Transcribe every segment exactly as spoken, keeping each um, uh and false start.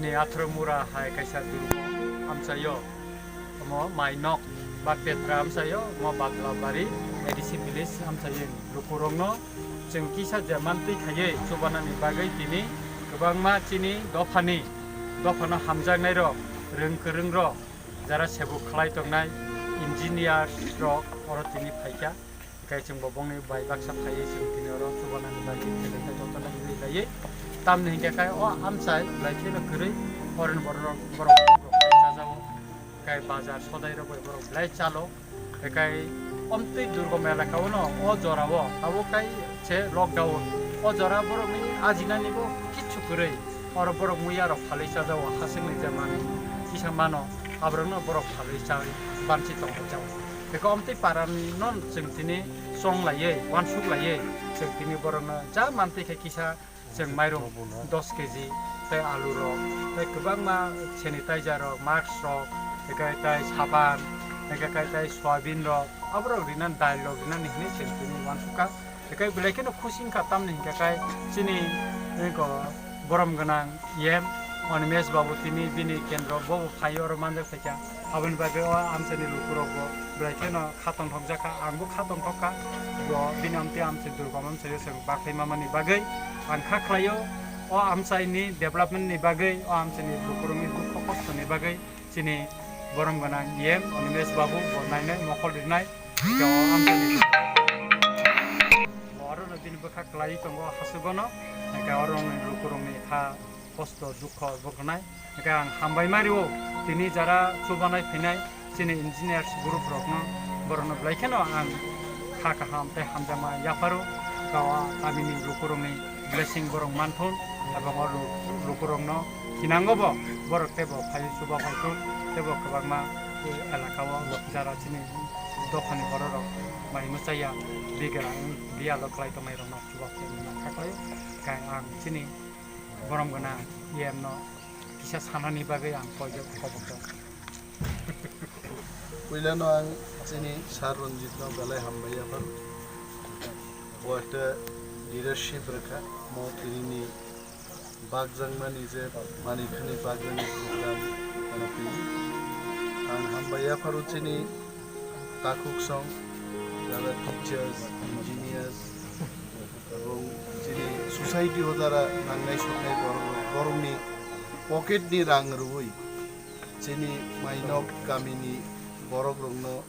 Ni athro mura hai kaisa durgo amchaio, omo Mainok ba Petra amchaio, omo Badlabari A D C village amchaio. Lukurokno chwng kisa je mantwi khaiwi chubanani bagwi tini kwbangma chini dophani, dophano hamjaknairok, rwng kwrwngrok, jara sebuk khlai tongnai engineers rok oro tini phaikha. Hinkhe chwng bo bongni bai baksa phaiwi chwng tini oro chubanani bagwi khe bai khe jotono wngwi laiwi. Tamni hinkhe khe o amchai belai kheno kwrwi, foreign borok, borok, borok chajao. Hinkhe bazar sodairok bai borok belai chalo. Hinkhe omtwi durgom elaka o no o jorao abo kai se lockdown. O jora borokni ajinani bo kichu kwrwi. Oro borok muiya rok phalwi chajao, hasingni je manwi kisa mano, aborokno borok phalwi chawi banchi tonglaijao. Beko omtwi parani non chwng tini chong laiwi, uansuk laiwi, chwng tini borokno ja mantwi khe kisa chwng mairum dos keji, tei alu rok, tei kwbangma sanitizer rok, mask rok, tei kai tei saban, tei kai tei soyabin rok, aborok rinani, dal rok rinani hinwi chwng tini uansukha. Tei kai belai kheno khusi wngkha, tamni hinkhe kai chini eko borom gwnang E M Animesh babu tini bini kendro bobo phaiwi oro manjak phaikha. Aboni bagwi o amchaini lukurokbo belai kheno kha tongthokjakha, angbo kha tongthokha. Bo bini amtwi amchai durgom amchaio chwng bakhlai mamani bagwi ang kha khlaio. O amchaini development ni bagwi, o amchaini lukurokni dukho kostoni bagwi chini borom gwnang E M Animesh babu bo nainai mokol rinai. Hinkhe o amchaini bo orono bini bwkha kwlaiwi tongo hasugono. Hinkhe oroni lukurokni kha kosto dukho bo rwnai. Hinkhe ang hambai ma rio tini jara chubanai phainai chini engineers group rokno, borokno belai kheno ang kha kaham tei hamjakma yapharo. Gawa kamini lukurokni blessing borok manthun, ebong o lu-, lukurokno thinango bo borok teibo phai chuba phaithun, teibo kwbangma elaka o jara chini dophani borok rok mai mwchaya bigra biyalo khlai tongnai rokno chuba phaimani kha khlaio. Hinkhe ang chini borom gwnang E M no kisa sanani bagwi ang koijo kobok tongo. Puilano ang chini Sir Ranjit no belai hambai yaphar. Bo ekta leadership rwkha, mo tinini bakjakmani je manwi khani bakjakni program ano twi. Ang hambai yapharo chini takhuk song, jara teachers, engineers, Ebong chini society o jara nangnai soknai borok rok, borokni pocket ni rang rwui chini Mainok kamini borok rokno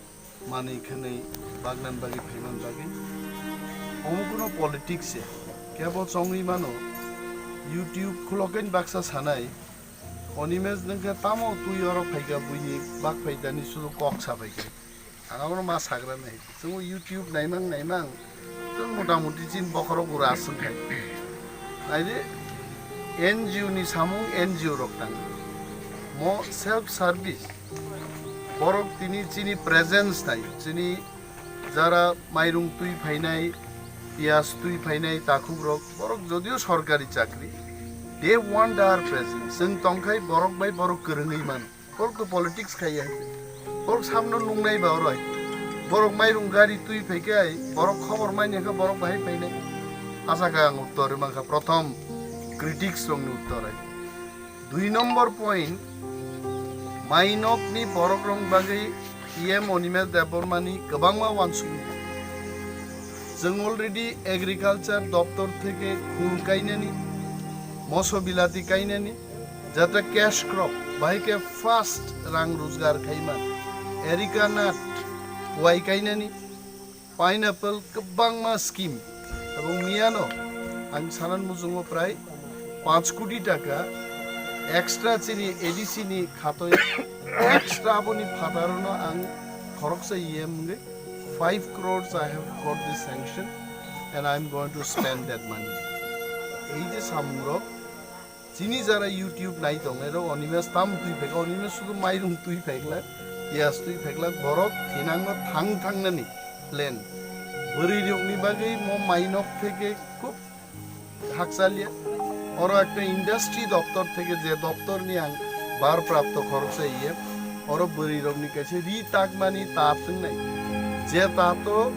manwi khwnwi bagnan bagwi phaiman bagwi. Omo kuno politics se, kebo chongwi mano YouTube khulokeni baksa sanai, Animesh nwngkhe tamo twi oro phaikha buini bak phaitani sudu kok saphaikha. Ang abono ma sagra nai. Chwng YouTube naimang naimang. Chwng mota moti chin bokhorok ura aswng khai. Naidi N G O ni samung N G O rok tang. Mo self service. Borok tini chini presence tai. Chini jara mairung twi phainai, piyas twi phainai takhuk rok. Borok jodio sorkari chakri. They want our presence. Chwng tongkhai borok bai borok kwrwngwi mano. Borok to politics khai ya. Borok samno nungnai ba oro hai. Borok mairung gari twi phai khe hai, borok khobor manya khe borok bahai phainai. Asa kha ang uttor mankha, prothom critics rokni uttor hai. Dui number point, Mainokni borok rok bagwi P M Animesh Debbarmani kwbangma uansukmung. Chwng already agriculture doptor theke khul kainani, moso bilati kainani, jata cash crop, bahai khe fast rang rojgar khaima, erica nut, wai kainani, pineapple, kwbangma scheme. Ebong miyano ang sanan muchungo prai panch koti taka extra chini A D C ni khatoi extra aboni phataro no ang khoroksa E M wngwi five crores I have got this sanction and I am going to spend that money. Ei je samungrok, chini jara YouTube nai tongnai rok, Animesh tam twi phek, Animesh sudu mairung twi phek la, piyas twi phek la, borok thinangno thang thangnani plan. Bwrwi rokni bagwi mo Mainok theke khub hakchaliya. Oro ekta industry doptor theke je doptor ni ang barprapto khoroksa iye. Oro bwrwi rokni kaisa ri takmani tat wngnai. Je tato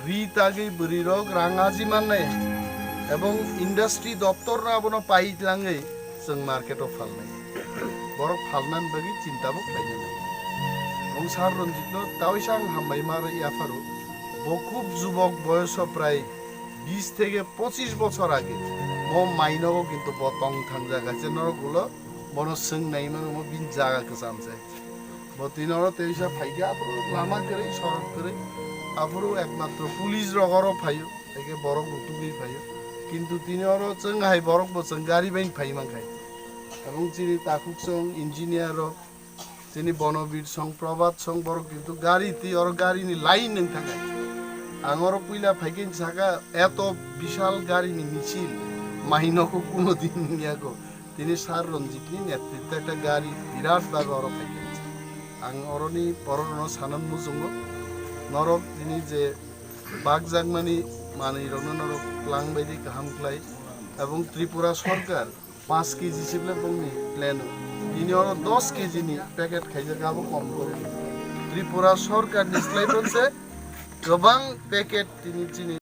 ri tagwi bwrwi rok rang aji mannai. Ebong industry doptor no abono paitlangwi chwng market o phalnai. borok phalnani bagwi chinta bo khlaina nai. Wng Sir Ranjit no taoisa ang hambai ma rwi yapharo. Bo khub jubok boyoso prai bis theke pochis bochor age. Mo mainogo kintu bo tong thang jaga se norok ulo bono swng nai mano mo bini jaga kwcham se. Bo tini oro teisa phaikhe aphuru lama kwrwi sorok kwrwi aphuru ekmatro police rok oro phaio. Eke borok bo tugwi phaio. Kintu tini oro chwng hai borok bo chwng gari bai phai mankhai. Abong chini takhuk song engineer rok, chini Bonobir song, Prabhat song borok kintu gari twi oro gari ni line nung thangai. Ang oro puila phaikhe saka eto bishal gari ni misil maino ko kuno din nung yako. Tini Sir Ranjit ni netritwa ekta gari birat baga oro phaikhe. Ang oroni borok no sanan mujungo. Norok tini je bakjakmani manwi rokno norok twlang bai di kaham khlai. Ebong Tripura sorkar panch kg sible bongni plan o. Tini oro dos kg ni packet khaijak abo kom kori. Tripura sorkar ni slai bonse gobang packet tini chini